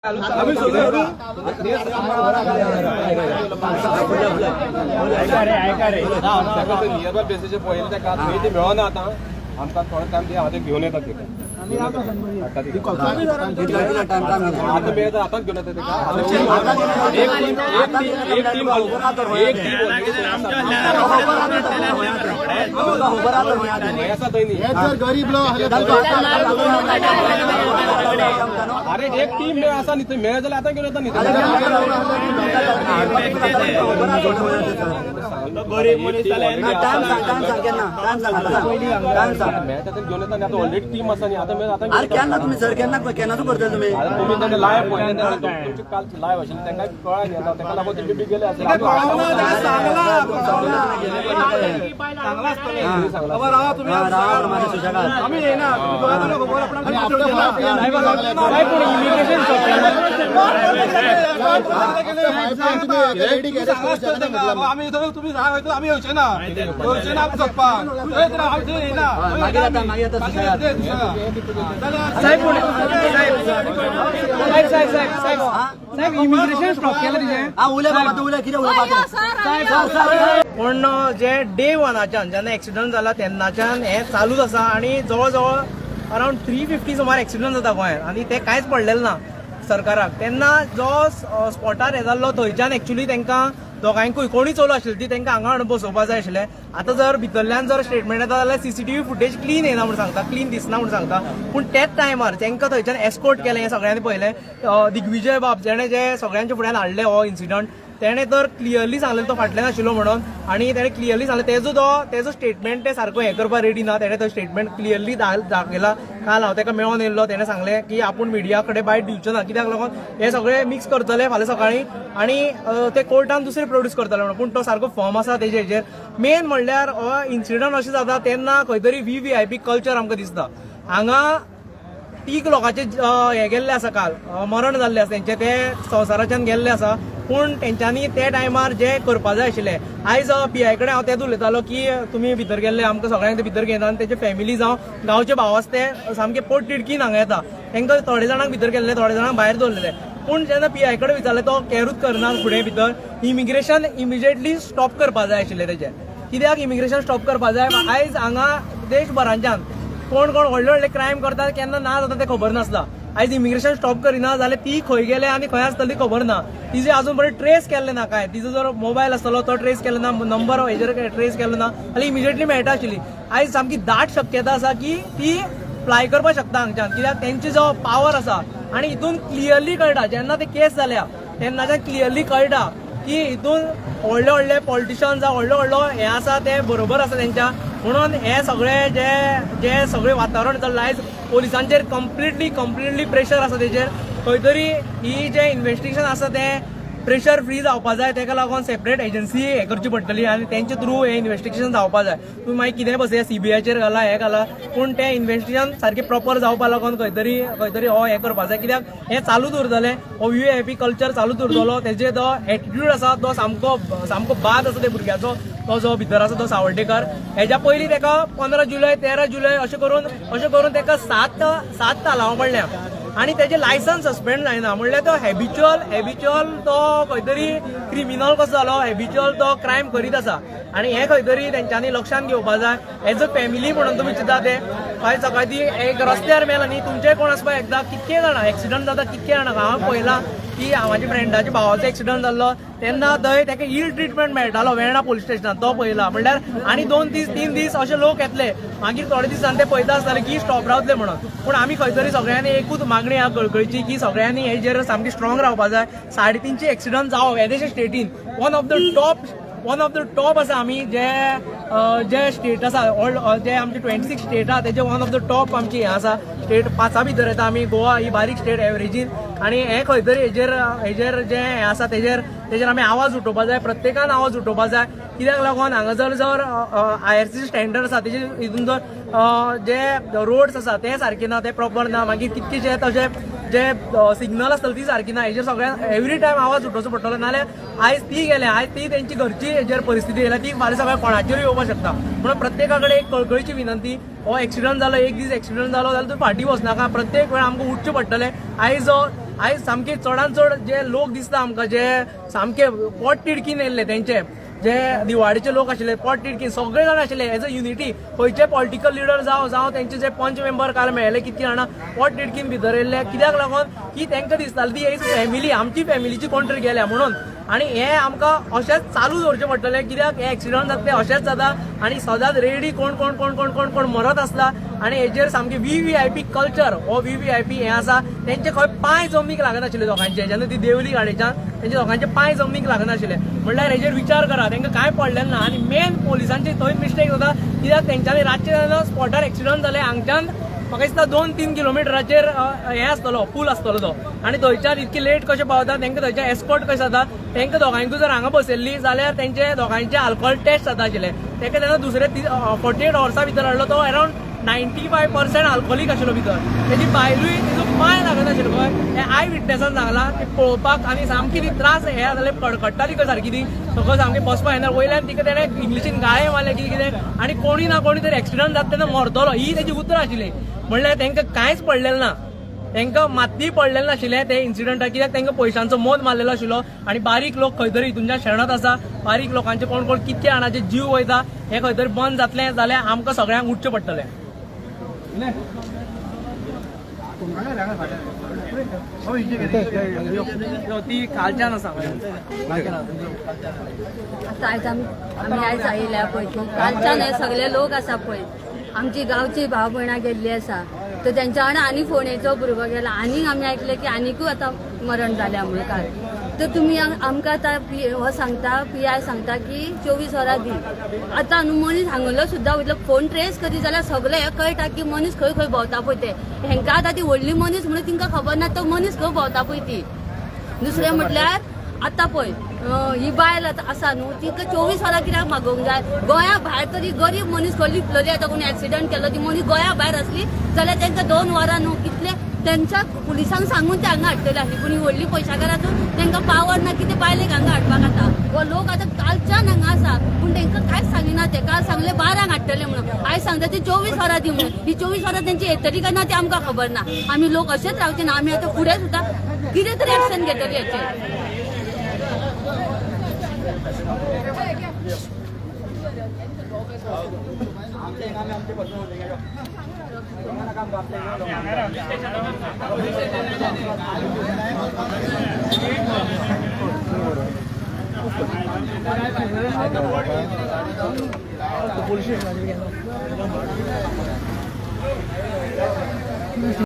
Near by प्लेसीचे पळयलें ताका, थंय ते मेळना. आतां आमकां थोडो टायम दी, हांव ते घेवन येता तेका. आतां मेळटा, आतांच घेवन येता तेका. एक टीम, एक टीम, एक टीम, एक टीम आसा थंय न्ही. गरीब लोक. अरे, एक टीम आसा न्ही थंय. मेळ्ळें जाल्यार आतां घेवन येता न्ही. गरीब मनीस. टायम सांग, टायम सांग, केन्ना टायम सांग, टायम सांग. मेळटा ते घेवन येता न्ही. आतां ऑलरेडी टीम आसा न्ही. आतां मेळटा, आतां. अरे, केन्ना तुम्ही सर, केन्ना केन्नाचो करतले तुम्ही? आता तुम्ही तांकां लायव्ह पळयलें तेन्ना, तुमचे काल लायव्ह आशिल्लें, तांकां कळ्ळें न्ही. आतां ताका लागून ते बी गेले आसले. राव माझ्या सुशेगाद. आमी येना. साहेब, पूण इमिग्रेशन आमी तुम्ही आमी येवचे ना, येवचे ना सोदपाक. आमी येना. मागीर येता, मागीर येता सुशेगाद. साहेब, पूण साहेब, साहेब, साहेब, साहेब, साहेब, साहेब, इमिग्रेशन स्टॉप केलं तिचें. हा, उलय बाबा, तूं उलय. कितें उलोवपाचें, सर, सर? पूण जे डे वनाच्यान जेन्ना एक्सिडंट जाला तेन्नाच्यान हें चालूच आसा आनी जवळ जवळ अरावंड 350 सुमार एक्सिडंट जाता गोंयांत आनी ते कांयच पडलेलें ना सरकाराक. तेन्ना जो स्पॉटार हे जाल्लो, थंयच्यान एक्चुली तांकां दोगांयकूय कोणी चलो आशिल्ली ती तांकां हांगा हाडून बसोवपा जाय आशिल्लें. आतां जर भितरल्यान जर स्टेटमेंट येता जाल्यार सीसीटीव्ही फुटेज क्लीन येना म्हूण सांगता, क्लीन दिसना म्हूण सांगता. पूण त्याच टायमार तांकां थंयच्यान एस्कोर्ट केलें हें सगळ्यांनी पळयलें. दिग्विजय बाब जेणे जे सगळ्यांच्या फुड्यान हाडलें हो इन्सिडंट, तेणे तर क्लियरली सांगलें तो फाटल्यान आशिल्लो म्हणून आनी तेणे क्लियरली सांगलें, तेजो स्टेटमेंट ते सारको हें करपाक रेडी ना. तेणे तो स्टेटमेंट क्लियरली दाखयला. काल हांव ताका मेळोन येयल्लो. तेणे सांगलें की आपूण मिडिया कडेन बायट दिवचो ना, कित्याक लागून हे सगळे मिक्स करतले फाल्यां सकाळीं आनी ते कोर्टान दुसरे प्रोड्यूस करतले म्हणून. पूण तो सारको फर्म आसा तेजे हेजेर. मेन म्हणल्यार हो इन्सिडंट अशें जाता तेन्ना खंय तरी व्हीव्हीआयपी कल्चर आमकां दिसता. हांगा तीग लोकांचे हे गेल्ले आसा, काल मरण जाल्लें आसा तेंचे, ते संवसाराच्यान गेल्ले आसा. पूण तेंच्यांनी ते टायमार जे करपा जाय आशिल्ले, आयज पीआय कडेन हांव तेच उलयतालो की तुमी भितर गेल्ले, आमकां सगळ्यांक ते भितर घेयना आनी तेजे फॅमिली जावं गांवचे भाव आसा ते सामके पोट तिडकीन हांगा येता. तांकां थोडे जाणांक भितर केल्ले, थोडे जाणांक भायर दवरलेले. पूण जेन्ना पीआय कडेन विचारलें, तो कॅरूच करना फुडें भितर. इमिग्रेशन इमिजिएटली स्टॉप करपा जाय आशिल्लें तेजें. कित्याक इमिग्रेशन स्टॉप करपा जाय? आयज हांगा देशभरांच्यान कोण कोण व्हडले व्हडले क्रायम करतात, केन्ना ना जाता ते खबर नासता. आयज इमिग्रेशन स्टॉप करिना जाल्यार ती खंय गेले आनी खंय आसतली खबर ना. तिजे अजून पर्यंत ट्रेस केल्ले ना काय. तिजो जर मोबायल आसतलो तो ट्रेस केलो ना, नंबर हेजेर ट्रेस केलो ना जाल्यार इमिजिएटली मेळटा आशिल्ली. आयज सामकी दाट शक्यता आसा की ती फ्लाय करपाक शकता हांगच्यान, कित्याक तेंची जो पावर आसा आनी हितून क्लियरली कळटा, जेन्ना ते केस जाल्या तेन्नाच्यान क्लियरली कळटा की हितून व्हडले व्हडले पॉलिटिशियन जावं व्हडलो व्हडलो हे आसा, ते बरोबर आसा तेंच्या. म्हणून हे सगळे जे जे सगळे वातावरण चल्लां, आयज पोलिसांचेर कंप्लिटली कंप्लिटली प्रेशर आसा. तेजेर खंय तरी ही जे इन्वेस्टिगेशन आसा तें प्रेशर फ्री जावपा जाय. तेका लागून सेपरेट एजन्सी हे करची पडटली आनी तेंचे थ्रू हे इन्वेस्टिगेशन जावपा जाय. तुमी मागीर कितें बसया, सीबीआयचेर घाला, हें घाला, पूण तें इन्वेस्टिगेशन सारकें प्रॉपर जावपा लागून खंय तरी हो हें करपा जाय, कित्याक हें चालूच उरतलें. हो व्हीआयपी कल्चर चालूच उरतलो. तेजे तो एटिट्यूड आसा तो सामको सामको बाद आसा ते भुरग्याचो, तो जो भितर आसा तो सावर्डेकर. हेज्या पयलीं तेका 15 जुलय, 13 जुलय अशें करून तेका सात सात तालांवां पडल्या आनी तेजें लायसन्स सस्पेंड जायना. म्हणल्यार तो हॅबिच्युअल तो खंय तरी क्रिमिनल कसो जालो, हॅबिच्युअल तो क्रायम करीत आसा आनी हें खंय तरी तेंच्यांनी लक्षांत घेवपा जाय. एज अ फॅमिली म्हणून तुमी चिंता, ते फाल्यां सकाळी ती एक रस्त्यार मेला न्ही, तुमचेय कोण आसपाक एकदां. कितके जाणां एक्सिडंट जाता, कितके जाणां हांवें पळयलां की म्हाज्या फ्रेंडाच्या भावाचो एक्सिडंट जाल्लो तेन्ना थंय तेका इल ट्रिटमेंट मेळटालो वेर्णा पोलीस स्टेशनात, तो पळयला. म्हणल्यार आनी 2 दीस, 3 दीस अशे लोक येतले, मागीर थोडे दिसान ते पळयता आसतले की स्टॉप रावतले म्हणून. पूण आमी खंय तरी सगळ्यांनी एकूच मागणी आहा कळकळीची की सगळ्यांनी हेजेर सामकी स्ट्रॉंग रावपा जाय. 350 एक्सिडंट जावप येदेशे स्टेटीन, one of the top आसा आमी जे जे स्टेट आसा, ऑल जे आमचे 26 स्टेट आहा तेजे वन ऑफ the top आमची हें आसा स्टेट. पांचा भितर येता आमी. गोवा ही बारीक स्टेट एवरेजीन आनी हें खंय तरी हेजेर हेजेर जें हें आसा तेजेर तेजेर आमी आवाज उठोवपा जाय. प्रत्येकान आवाज उठोवपा जाय. कित्याक लागून हांगा जर जर IRC standard आसा तेजे हितून जर जे रोड्स आसा ते सारके ना, ते प्रॉपर ना, मागीर कितकेशे तशे जे सिग्नल आसतले ती सारकी ना, हेजेर सगळ्यांक एवरी टायम आवाज उठोवचो पडटलो. नाल्यार आयज ती गेले, आयज ती तेंची घरची हेजेर परिस्थिती येयल्या, ती फाल्यां सगळ्या कोणाचेर येवपाक शकता. म्हणून प्रत्येका कडेन एक कळकळीची विनंती, हो एक्सिडंट जालो, एक दीस एक्सिडंट जालो जाल्यार तूं फाटीं वचनाका, प्रत्येक वेळ आमकां उठचें पडटलें. आयज आयज सामके चडान चड जे लोक दिसता आमकां, जे सामके पोट तिडकीन येयल्ले, तेंचे जे दिवाडीचे लोक आशिल्ले पोट तिडकीन सगळे जाण आशिल्ले एज अ युनिटी, खंयचे पॉलिटिकल लिडर जावं जावं तेंचे जे पंच मेंबर काल मेळ्ळे कितके जाणां पोट तिडकीन भितर येयल्ले. कित्याक लागून की तांकां दिसतालें ती एक फॅमिली, आमची फॅमिलीची कोण तरी गेल्या म्हणून. आनी हें आमकां अशेंच चालू दवरचें पडटलें, कित्याक हे एक्सिडंट जाता ते अशेंच जाता आनी सदांच रेडी कोण कोण कोण कोण कोण कोण मरत आसता. आनी हेजेर सामकें VVIP culture, हो VVIP हें आसा, तेंचे खंय पांय जमनीक लागनाशिल्ले दोगांचे, जेन्ना ती देंवली गाडयेच्यान तेंचे दोगांचे पांय जमनीक लागनाशिल्ले. म्हणल्यार हेजेर विचार करा, तांकां कांय पडलें ना. आनी मेन पोलिसांची थंय मिस्टेक जाता, कित्याक तेंच्यांनी रातचे जेन्ना स्पॉटार एक्सिडंट जाले, हांगच्यान म्हाका दिसता 2-3 किलोमिटराचेर हें आसतलो पूल आसतलो तो, आनी थंयच्यान इतके लेट कशें पावता, तांकां थंयच्यान एस्कॉर्ट कशें जाता. तांकां दोगांयकूय जर हांगा बसयल्ली जाल्यार तेंचे दोगांयचे अल्कोहोल टेस्ट जाता आशिल्ले. ताका तेन्ना दुसरे 48 वर्सां भितर हाडलो, तो अरावंड 95% अल्कोहोलीक आशिल्लो भितर. तेजी बायलूय तेजो पांय लागनाशिल्लो खंय, हें I विटनेसान सांगलां. ती पळोवपाक आनी सामकी ती त्रास हे जाले, कडकडटा ती सारकी, ती सगळं सामकी बसपाक येना. वयल्यान तिका तेणें इंग्लिशीन गाळे मारले कितें कितें, आनी कोणी ना कोणी तरी एक्सिडंट जाता तेन्ना मरतलो, ही तेजी उतरां आशिल्ली. म्हणल्यार तांकां कांयच पडलेलें ना, तांकां मात्तूय पडलेलें नाशिल्लें ते इन्सिडंटाक, कित्याक तांकां पयशांचो मोद मारलेलो आशिल्लो. आनी बारीक लोक खंय तरी हितूनच्यान शेणत आसा, बारीक लोकांचे कोण कोण कितके जाणांचे जीव वयता, हें खंय तरी बंद जातलें जाल्यार आमकां सगळ्यांक उठचें पडटलें. ती कालच्यान आसा. आतां आयज आमी आमी आयज आयिल्ल्या पळय, कालच्यान हे सगळे लोक आसा पळय, आमची गांवची भाव भयणां गेल्ली आसा, तर तेंच्या वांगडा आनी फोंडेचो भुरगो गेला, आनीक आमी आयकलें की आनिकूय आतां मरण जाल्या म्हणून काल. तर तुमी आमकां आतां हो सांगता, PI सांगता की 24 वरां दी. आतां न्हू मनीस हांगलो सुद्दां वयतलो, फोन ट्रेस करीत जाल्यार सगळें हें कळटा की मनीस खंय खंय भोंवता पळय ते. हेंकां आतां ती व्हडली मनीस म्हणून तिंकां खबर ना तो मनीस खंय भोंवता पळय ती. दुसरें म्हटल्यार आतां पळय ही बायल आतां आसा न्हू, तिका 24 वरां कित्याक मागोवंक जाय? गोंया भायर तरी गरीब मनीस खंय लिपलेली, आतां कोणी एक्सिडंट केलो, ती मनीस गोंया भायर आसली जाल्यार तांकां 2 वरां न्हू कितले तेंच्या पुलिसांक सांगून ते हांगा हाडटले आसली. पूण ही व्हडली पयशाकार आसून तांकां पावर ना की ते बायलेक हांगा हाडपाक. आतां हो लोक आतां कालच्यान हांगा आसा, पूण तांकां कांयच सांगिना. ते काल सांगले 12 हाडटले म्हणून, आयज सांगता ती 24 वरां दी म्हणून. ही 24 वरां तेंची येतली काय ना ती आमकां खबर ना. आमी लोक अशेच रावचे ना, आमी आतां फुडें सुद्दां कितें तरी एक्शन घेतली हेचेर. पोलीस स्टेशनाचेर गेलो.